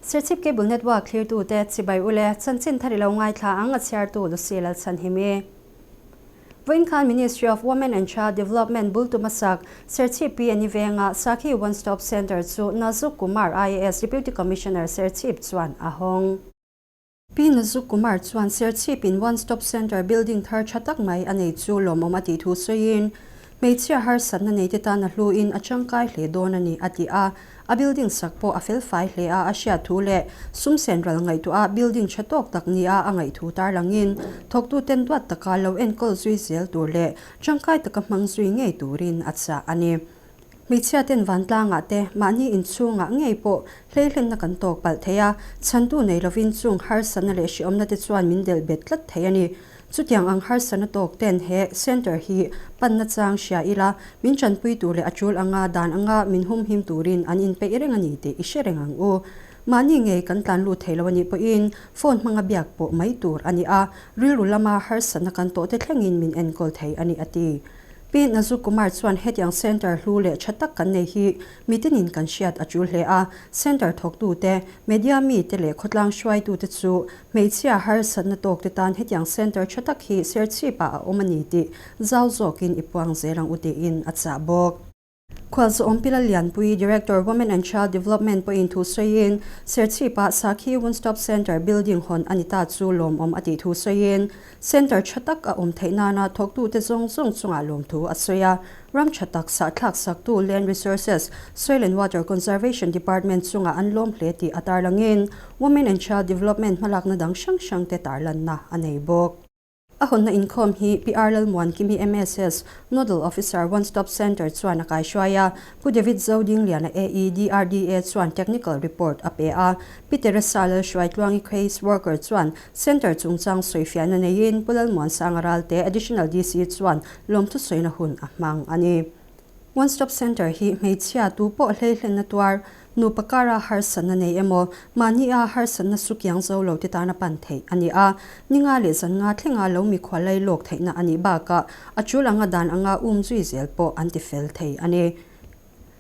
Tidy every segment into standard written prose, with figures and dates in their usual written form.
Serchhip Cable Network thlirtute chibai ule chanchin thar i lo ngaithla ang a chhiartu Lucy Lalchhanhimi. Vawiin khan Ministry of Women and Child Development bul tum a sak Serchhip PNE venga Sakhi One Stop Centre chu Nazuk Kumar IAS Deputy Commissioner Serchhip chuan a hawng. Pi Nazuk Kumar chuan Serchhip in One Stop Centre building thar tha tak mai a nei chu lawmawm a tih thu sawiin, Hmeichhia harsatna neite tan a hluin a tangkai hle dawn a ni a ti a. A building sak pawh a fel fai hle a, a hriat thu leh sum sen ral ngaihtuah a building tha tawk tak nia a ngaih thu tarlangin thawktuten duat taka lo enkawl zui zel tur leh tangkai taka hmang zui ngei turin a chah a ni. Hmeichhia ten vantlangah te mahni inchhungah ngei pawh hleihlenna kan tawk palh thei a, chhantu nei lovin chung harsatna leh hriawmna te chuan min delh bet tlat thei a ni. Chutiang ang harsatna tawk ten he Centre hi panna chang hria ila, min tanpui tur leh a tul anga dan anga min humhim turin an inpeih reng a ni tih i hre reng ang u. Mahni ngei kan tlan lut thei lo a nih pawhin phone hmanga biak pawh mai tur a ni a, rilru lama harsatna kan tawhte thlengin min enkawl thei a ni a ti. Pi Nazuk Kumar chuan hetiang Centre hlu leh tha tak kan nei hi mitinin kan hriat a tul hle a, Centre thawktute, media mite leh khawtlang hruaitute chu Hmeichhia harsatna tawkte tan hetiang centre tha tak hi Serchhip-ah a awm a ni tih zau zawkin i puang zel ang u tiin a chah bawk. Khualzawm Pila Lianpui, Director Women and Child Development pawhin thu sawiin, Serchhip-ah Sakhi One Stop Centre building hawn a ni ta chu lawmawm a tih thu sawiin, Centre tha tak a awm theih nana thawktute zawng zawng chungah lawmthu a sawi a. Ram tha tak sahthlak saktu Land Resources, Soil and Water Conservation Department chungah an lawm hle tih a tarlangin Women and Child Development hmalakna dang hrang hrangte tarlanna a nei bawk. A hawnna inkhawm hi PR Lalmuankimi MSS, Nodal Officer, One Stop Centre chuan a kaihruai a, Pu David Zodingliana AE, DRDA chuan Technical Report a pe a, Pi Teresa Lalhruaitluangi Case Worker chuan Centre chungchang sawifiahna neiin Pu Lalmuansanga Ralte Additional DC chuan lawmthu sawina hun a hmang a ni. One Stop Centre hi hmeichhia tu pawh hleihlenna tuar, nupa kara harsatna nei emaw, mahnia harsatna sukiang zo lo te tana pan theih a ni a. Ni nga leh zan nga thlenga lo mikhua lai lawk theihna a nih bakah a tul anga dan anga um zui zel pawh an ti fel thei a ni.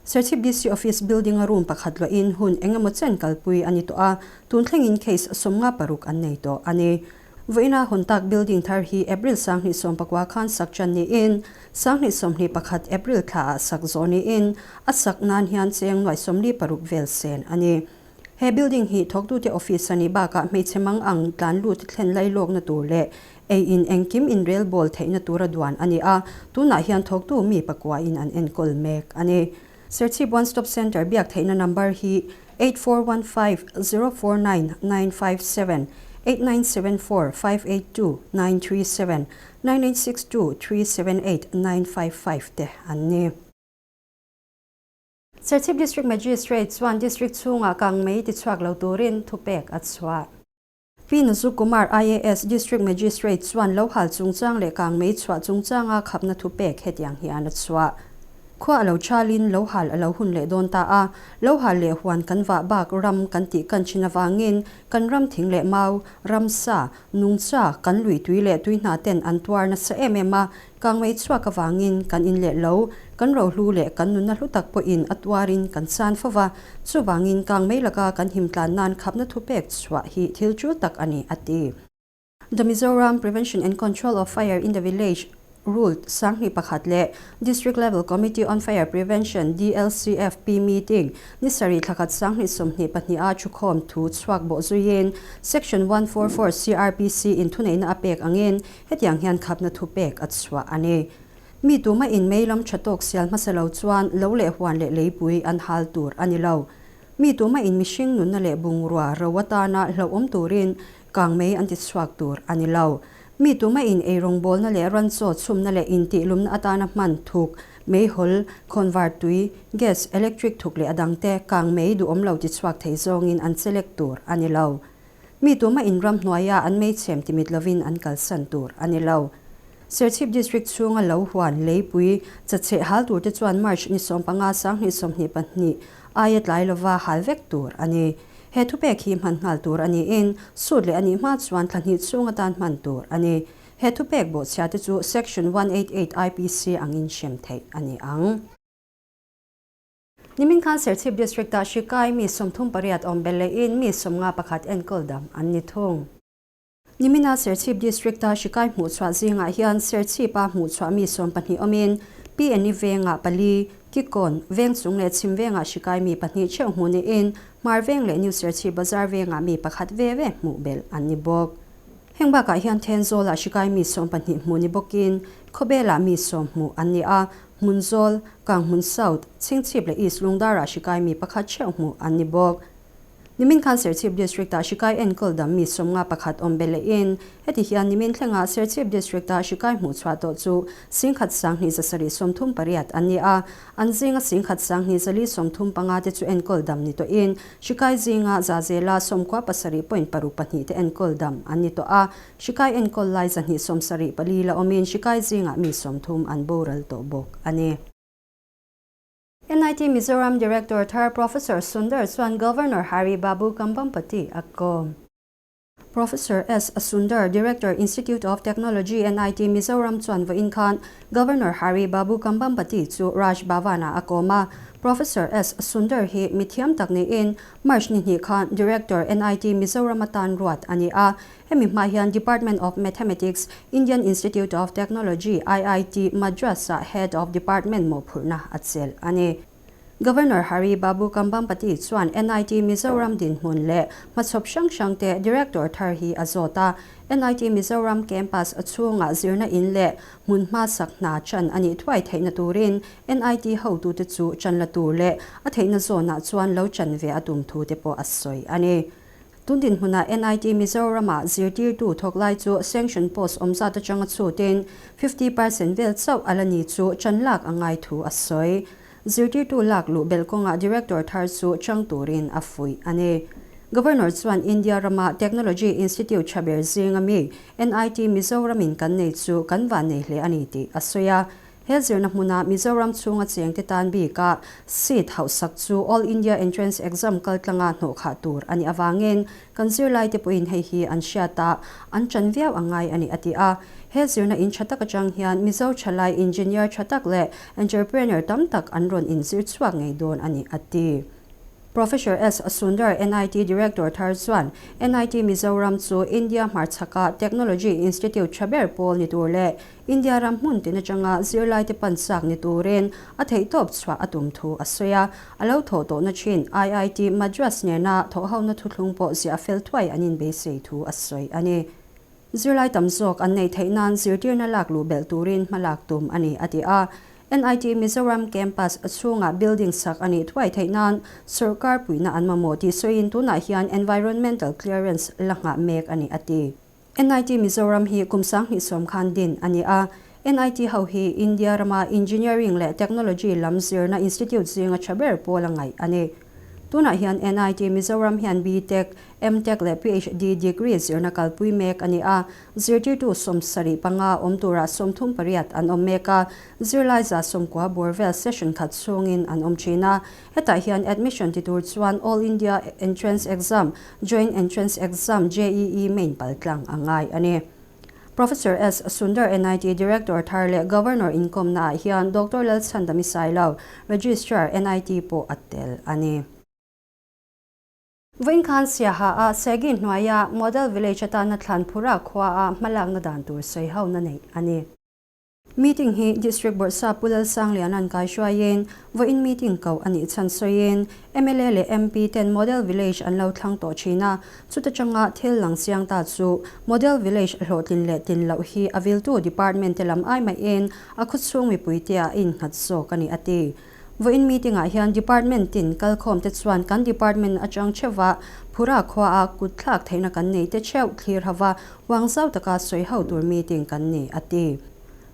Serchhip DC Office building-a room pakhat luahin hun eng emaw chen kalpui a ni tawh a, tun thlengin case 56 an nei tawh a ni. Vawiina hawn tak building thar hi April 2019 khan sak ṭan niin, 2021 April thlaah sak zawh niin, a sak nan hian cheng nuaih 46 vel sen a ni. He building hi thawktute office a nih bakah hmeichhe mang ang tlan lut thlen lailawkna tur leh ei in engkim inrelbawl theihna tura duan a ni a, tunah hian thawktu mi pakuain an enkawl mek a ni. Serchhip One Stop Centre biak theihna number hi 8415 049 957, 8974 582 937, 9862 378 955 te an ni. Serchhip District Magistrate chuan District chhungah kang mei tichhuak lo turin thupek a chhuah. Pi Nazu Kumar IAS District Magistrate chuan lo hal chungchang leh kang mei chhuah chungchanga khapna thupek hetiang hian a chhuah. Khua a lo chalin lo hal a lo hun leh dawn ta a, lo hal leh huan kan vah bak ram kan tih kan thin avangin kan ram thing leh mau, ramsa, nungcha, kan lui tui leh tui hna ten an tuar nasa em em a, kang mei chhuak avangin kan in leh lo, kan rohlu leh kan nunna hlu tak pawhin a tuarin kan chan fo va, chuvangin kang mei laka kan him tlan nan khapna thupek chhuah hi thil tul tak a ni, a ti. The Mizoram Prevention and Control of Fire in the Village Rule 2001 leh District Level Committee on Fire Prevention, DLCFP, meeting ni sarih thlakhat 2022 a thukhawm thu chhuak bawh zuiin Section 144 CrPC in thuneihna a pek angin hetiang hian khapna thu pek a chhuah a ni. Mi tuma in mei lam tha tawk sial hmasa lo chuan lo leh huan leh leipui an hal tur a ni lo. Mi tuma in mihring nunna leh bungrua ro atana hlauhawm turin Kang mei an ti chhuak tur a ni lo. Mi tuma in eirawngbawlna leh ranchaw chhumna leh intihlumna atana hman thuk, meihawl, khawnvar tui, gas, electric thuk leh a dangte kang mei duhawm lo ti chhuak thei zawngin an chelek tur a ni lo. Mi tuma in ram hnuaia an meichhem timit lovin an kalsan tur a ni lo. Serchhip District chhunga lo huan leipui chacheh hal turte chuan March ni 15 2022 aia tlai lova hal vek tur a ni. He thupek hi hman nghal tur a niin, sut leh a nih hma chuan thla hnih chhung atan hman tur a ni. He thupek bawhchhia te chu Section 188 IPC angin hrem theih a ni ang. Nimin khan Serchhip District-ah hri kai mi 38 awm belh lehin mi 51 enkawl dam an ni thung. Nimina Serchhip District-a hri kai hmuhchhuah zingah hian Serchhip-a hmuhchhuah mi 12 awmin PNE vengah pali, Kikawn, Vengchung leh Chhim vengah hri kai mi pahnih theuh hmuh niin Hmar veng leh New Serchhip Bazar vengah mi pakhat ve ve hmuh belh an ni bawk. Heng bakah hian Thenzawlah hri kai mi 12 hmuh ni bawkin Khawbelah mi 10 hmuh an ni a, Hmunzawl, Kanghmun South, Chhingchhip leh East Lungdarah hri kai mi pakhat theuh hmuh an ni bawk. Nimin khan Serchhip District-ah hri kai enkawl dam mi 51 awm belh lehin, heti hian nimin thlengah Serchhip District-ah hri kai hmuhchhuah tawh chu 11,738 an ni a, an zinga 11,435 te chu enkawl dam ni tawhin, hri kai zinga za zela 97.62 te enkawl dam an ni tawh a, hri kai enkawl lai 274 la awmin hri kai zingah mi 30 an boral tawh bawk a ni. NIT Mizoram Director thar Professor Sundar chuan Governor Hari Babu Kambhampati a kawm. Professor S. Sundar, Director Institute of Technology NIT Mizoram chuan vawiin khan Governor Hari Babu Kambhampati chu Raj Bhavan-ah a kawm a. Professor S. Sundar hi mithiam tak niin March ni hnih khan Director NIT Mizoram atan ruat a ni a. Hemi hma hian Department of Mathematics, Indian Institute of Technology, IIT, Madras-ah Head of Department mawhphurhna a chelh a ni. Governor Hari Babu Kambhampati chuan NIT Mizoram dinhmun leh hmachhawp hrang hrangte Director thar hi a zawt a. NIT Mizoram campus chhungah zirna in leh hmun hmasak hna chan a nih thuai theihna turin NIT hotute chu chan la tur leh a theihna zawnah chuan lo chan ve a tum thu te pawh a sawi a ni. Tun dinhmunah NIT Mizoram-ah zirtirtu thawk lai chu sanction post awm zat atanga chhutin 50% vel chauh a la ni chu chan lak a ngai thu a sawi. Zirtirtu lak luh belh kawngah Director thar chu chang turin a fuih a ni. Governor chuan India rama Technology Institute tha ber zinga mi NIT Mizoram-in kan nei chu kan van nei hle a ni tih a sawi a. He zirna hmuna Mizoram chhunga chengte tan bika seat hauhsak chu All India Entrance Exam kaltlanga hnawhkhah tur a nih avangin kan zirlaite pawhin hei hi an hriat a, an ṭan viau a ngai a ni a ti a. He zirna in ṭha tak aṭang hian Mizo ṭhalai engineer ṭha tak leh entrepreneur tam tak an rawn inzir chhuak ngei dawn a ni a ti. Professor S. Sundar, NIT Director thar chuan NIT Mizoram chu India hmarchhaka Technology Institute ṭha ber pawl ni tur leh India ram hmun tin atanga zirlaite pan chak ni turin a theihtawp chhuah a tum thu a sawi a, a lo thawh tawhna thin IIT Madras nena thawhhona thuthlung pawh ziah fel thuai an inbeisei thu a sawi a ni. Zirlai tam zawk an neih theih nan zirtirna lak luh belh turin hma lak tum a ni, a ti a. NIT Mizoram Campus chhungah building sak a nih thuai theih nan sawrkar puihna an mamawh tih sawiin tunah hian environmental clearance la nghah mek a ni, a ti. NIT Mizoram hi kum 2010 khan din a ni a. NIT ho hi India rama Engineering leh Technology lam zirna institute zinga tha ber pawl a ngaih a ni. Tunah hian NIT Mizoram hian B.Tech, M.Tech leh PhD degree zirna kalpui mek a ni a. Zirtirtu 75 awm tura 38 an awm mek a. Zirlai 90 bawr vel session khat chhungin an awm thin a. Hetah hian admission ti tur chuan All India Entrance Exam, Joint Entrance Exam, JEE Main paltlang a ngai a ni. Professor S. Sundar NIT Director thar leh Governor inkawmnaah hian Doctor Lalchhandami Sailo, Registrar NIT pawh a tel a ni. Vawiin khan Siaha a Segi hnuaia Model Village atana Thlanphura khuaa hmalakna dan tur sawihona neih a ni. Meeting hi District Bawrhsa Pu Lalsangliana'n kaihruaiin vawiin meeting koh a nih chhan sawiin mla leh MP ten Model Village an lo thlang tawh thin a, chuta tanga thil lang chiang ta chu Model Village hlawhtlin leh tlin loh hi a viltu department te lam ai maiin a khawchhung mipuite ah a innghat zawk a ni a ti. Vawiin meeting ah hian department tin kalkhawm te chuan kan department atang theuha Phura khua a kut thlak theihna kan nei te theuh thlir hova huang zau taka sawi ho tur meeting kan ni a ti.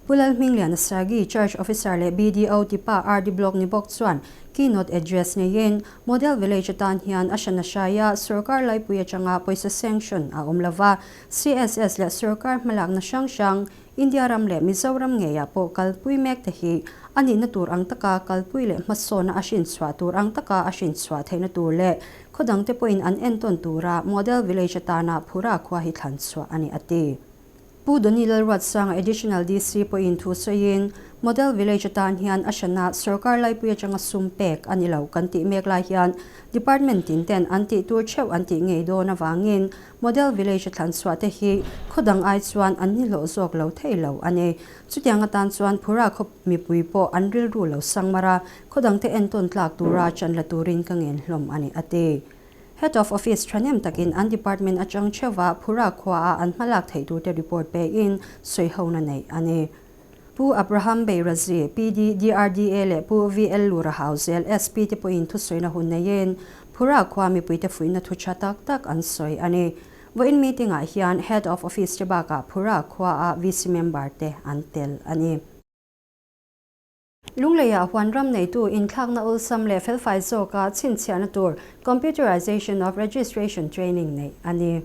Pu Lalhmingliana Sagi, Church Officer leh BDO tipa RD Block ni bawk chuan keynote address neiin Model Village atan hian a hran a hrai a, sorkar laipui atanga pawisa sanction a awm lova, CSS leh sorkar hmalakna hrang hrang India ram leh Mizoram ngeiah pawh kalpui mek te hi a nihna tur ang taka kalpui leh hmasawna a hrinchhuah tur ang taka a hrinchhuah theihna tur leh khaw dangte pawhin an entawn tura Model Village atana Phura khua hi thlan chhuah a ni a ti. Pu Donny Lalruatsanga Additional DC pawhin thu sawiin, Model Village atan hian a hrana sorkar laipui atanga sum pek a ni lo kan tih mek lai hian Department tin ten an tih tur theuh an tih ngei dawn avangin Model Village a thlan chhuah te hi khaw dang ai chuan an nihlawh zawk lo thei lo a ni. Chutiang atan chuan Phura khaw mipui pawh an rilru lo sang mar a, khaw dangte entawn tlak tura chan la turin ka ngen hlawm a ni, a ti. Head of Office thahnem takin an department atang theuha Phura khuaah an hmalak theih turte report pein sawihona neih a ni. Pu Abraham Beirazi, PD, DRDA leh Pu VL Lura Hauzel, SP te pawhin thusawina hun neiin Phura khua mipuite fuihna thu tha tak tak an sawi a ni. Vawiin meeting-ah hian Head of Office te bakah Phura khuaah VC member te an tel a ni. Lungleiah huan ram neitu inthlakna awlsam leh felfai zawka chhinchhiahna tur Computerization of Registration Training neih a ni.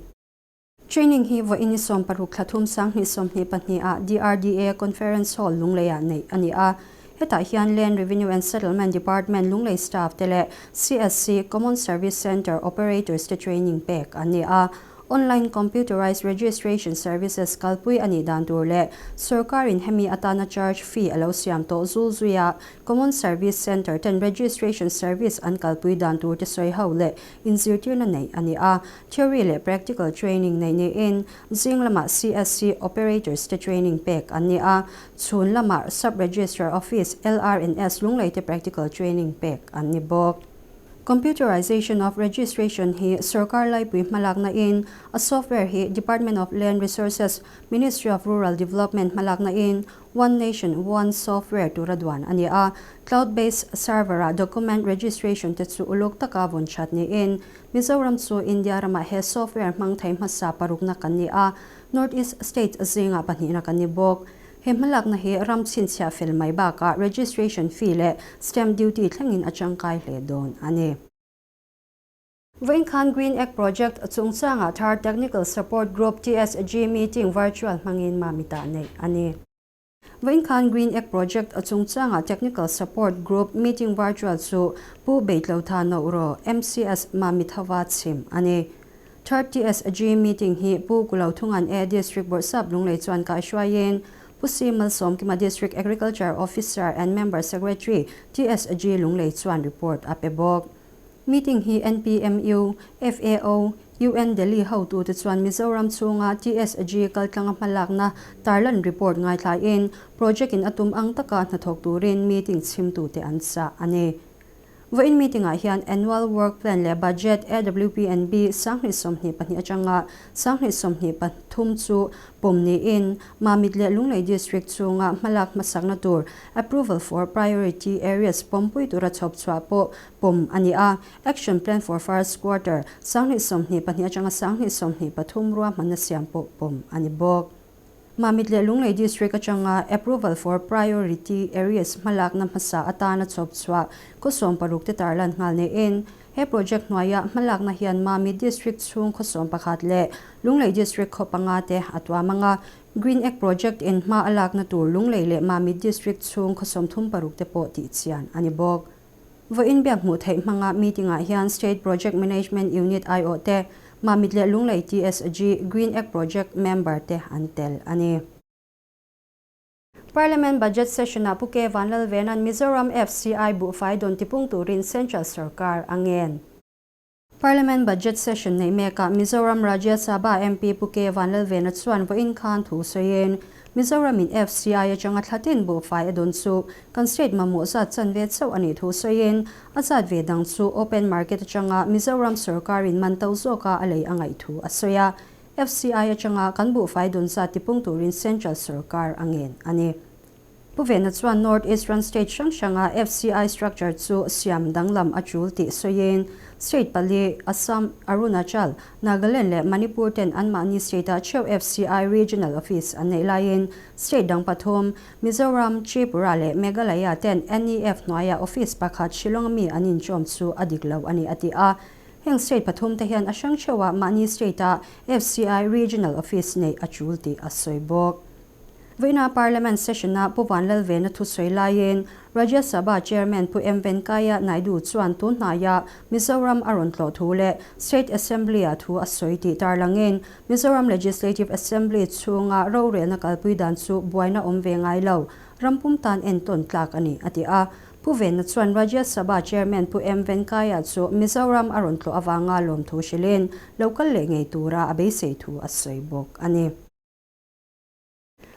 Training hi vawiin ni 60 thla thum 2022 ah DRDA Conference Hall Lungleiah neih a ni a. Hetah hian Land Revenue and Settlement Department Lunglei staff te leh CSC, Common Service Centre, operators te training pek an ni a. Online Computerized Registration Services kalpui a nih dan tur leh sorkarin hemi atana charge fee a lo siam tawh zul zuia Common Service Centre ten registration service an kalpui dan tur te sawi ho leh inzirtirna neih a ni a. Theory leh practical training neih niin zing lamah CSC operators te training pek an ni a, chhun lamah Sub-Registrar Office, LRNS, Lunglei te practical training pek an ni bawk. Computerization of Registration hi sorkar laipui hmalakna in a software hi Department of Land Resources, Ministry of Rural Development hmalakna in One Nation One Software tura duan a ni a. Cloud based server ah document registration te chu uluk taka vawn that niin Mizoram chu India ramah he software hmang thei hmasa parukna kan ni a, North East state zingah pahnihna kan ni bawk. He hmalakna hi ram chhinchhiah fel mai bakah registration fee leh stamp duty thlengin a tangkai hle dawn a ni. Vawiin khan Green Egg Project chungchangah thar Technical Support Group, TSG, meeting virtual hmangin Mamitah neih a ni. Vawiin khan Green Egg Project chungchangah Technical Support Group meeting virtual chu Pu Beitlotha Nohro, MCS, Mamit hova chhim a ni. Third TSG meeting hi Pu Kulothungan A District Bawrhsap Lunglei chuan kaihhruaiin Pu Si Malsawmkima District Agriculture Officer and Member Secretary TSG Lunglei chuan report a pe bawk. Meeting hi NPMU, FAO, UN Delhi hotute chuan Mizoram chhunga TSG kaltlanga hmalakna tarlan report ngaithlaiin project in a tum ang taka hnathawk turin meeting chhimtute an chah a ni. Vawiin meeting-ah hian Annual Work Plan leh Budget, AWPNB, 2022 atanga 2023 chu pawm niin Mamit leh Lunglei District chhunga hmalak hmasakna tur Approval for Priority Areas pawmpui tura chhawp chhuah pawh pawm a ni a. Action Plan for First Quarter, 2022 atanga 2023 ruahmanna siam pawh pawm a ni bawk. Mamit leh Lunglei District atanga Approval for Priority Areas hmalakna hmasa atana chhawp chhuah khaw 60 te tarlan nghal niin he project hnuaia hmalakna hian Mamit District chhung khaw 11 leh Lunglei District khaw panga te a tuam anga Green Egg Project in hma a lakna tur Lunglei leh Mamit District chhung khaw 36 te pawh tihchian a ni bawk. Vawiin biak hmuh theih hmanga meeting-ah hian State Project Management Unit aiawh te, Mamit leh Lunglei TSG Green Egg Project member te an tel a ni. Parliament Budget Session-ah Pu K Vanlalvena'n Mizoram FCI buhfai dawn tipung turin Central Sorkar a ngen. Parliament Budget Session neih mekah Mizoram Rajya Sabha MP Pu K Vanlalvena chuan vawiin khan thu sawiin, Mizoramin FCI atanga thlatin buhfai a dawn chu kan state mamawh zat chanve chauh a nih thu sawiin, a zat ve dang chu open market atanga Mizoram sorkarin man to zawka a lei a ngaih thu a sawi a. FCI atanga kan buhfai dawn zat tipung turin Central sorkar a ngen a ni. Pu Vena chuan North Eastern State hrang hranga FCI structure chu siam danglam a tul tih sawiin, State pali, Assam, Arunachal, Nagaland leh Manipur ten anmahni state-ah theuh FCI Regional Office an neih laiin state dang pathum, Mizoram, Tripura leh Meghalaya ten NEF hnuaiah office pakhat Shillong ami an inchawm chu a dik lo a ni a ti a. Heng state pathum te hian a hrang theuhah mahni state-ah FCI Regional Office neih a tul tih a sawi bawk. Vawiina Parliament session-a Pu Vanlalvena thusawi laiin Rajya Sabha Chairman Pu M Venkaiah Naidu chuan tun hnaia Mizoram a rawn tlawh thu leh State Assembly-ah thu a sawi tih tarlangin Mizoram Legislative Assembly chhunga rorelna kalpui dan chu buaina awm ve ngai lo, ram pum tan entawn tlak a ni, a ti a. Pu Vena chuan Rajya Sabha Chairman Pu M Venkaiah chu Mizoram a rawn tlawh avanga lawmthu hrilhin lo kal leh ngei tura a beisei thu a sawi bawk a ni.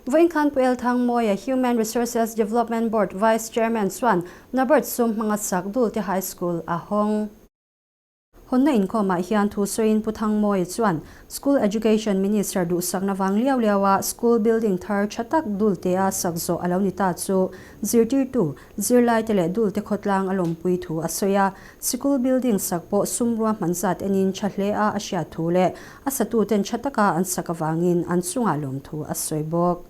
Vawiin khan Pu El Thangmawia, Human Resources Development Board Vice Chairman chuan Nabert sum hmanga sak Dulte High School a hawng. Hawnna inkhawmah hian thu sawiin Pu Thangmawia chuan School Education Minister duhsakna vang liau liaua school building thar tha tak Dulte-a sak zawh a lo ni ta chu zirtirtu, zirlaite leh Dulte khawtlang a lawmpui thu a sawi a. Sikul building sak pawh sum ruahman zat enin tha hle a a hriat thu leh a satuten tha taka an sak avangin an chungah lawmthu a sawi bawk.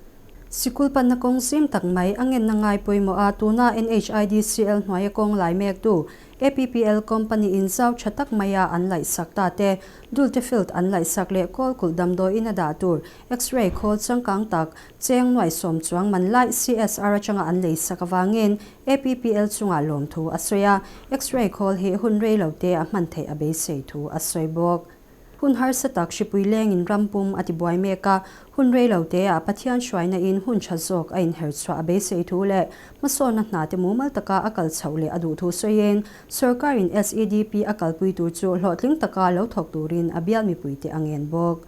Sikul panna kawng zim tak mai a ngenna ngai pawimawh a, tuna NHIDCL hnuaia kawng lai mektu APPL company in zau tha tak maia an laihsak ta te, Dulte field an laihsak leh Kawlkulh damdawiin a dah tur X-ray khawl changkang tak Cheng nuaihsawm chuang man lai CSR atanga an lei sak avangin APPL chungah lawmthu a sawi a, X-ray khawl hi hun rei lo te a hman theih a beisei thu a sawi bawk. Hun harsa tak hripui lengin ram pum a tibuai mek a, hun rei lo te ah Pathian hruaina in hun tha zawk a inher chhuah a beisei thu leh hmasawnna hna te mumal taka a kal chhoh leh a duh thu sawiin sawrkarin SEDP a kalpui tur chu hlawhtling taka lo thawk turin a bial mipuite a ngen bawk.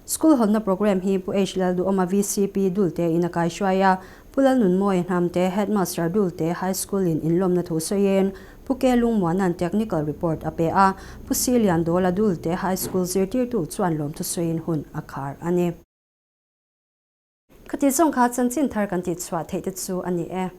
School hawnna programme hi Pu H Lalduhawma VCP Dulte in a kaihruai a, Pu Lalnunmawia Hnamte Headmaster Dulte High School in inlawmna thu sawiin Pu K Lungmuana'n Technical Report a pe a, Pu C Liandawla Dulte High School zirtirtu chuan lawmthu sawiin hun a khar a ni. Khati zawng kha chanchin thar kan tihchhuah theih te chu a ni e.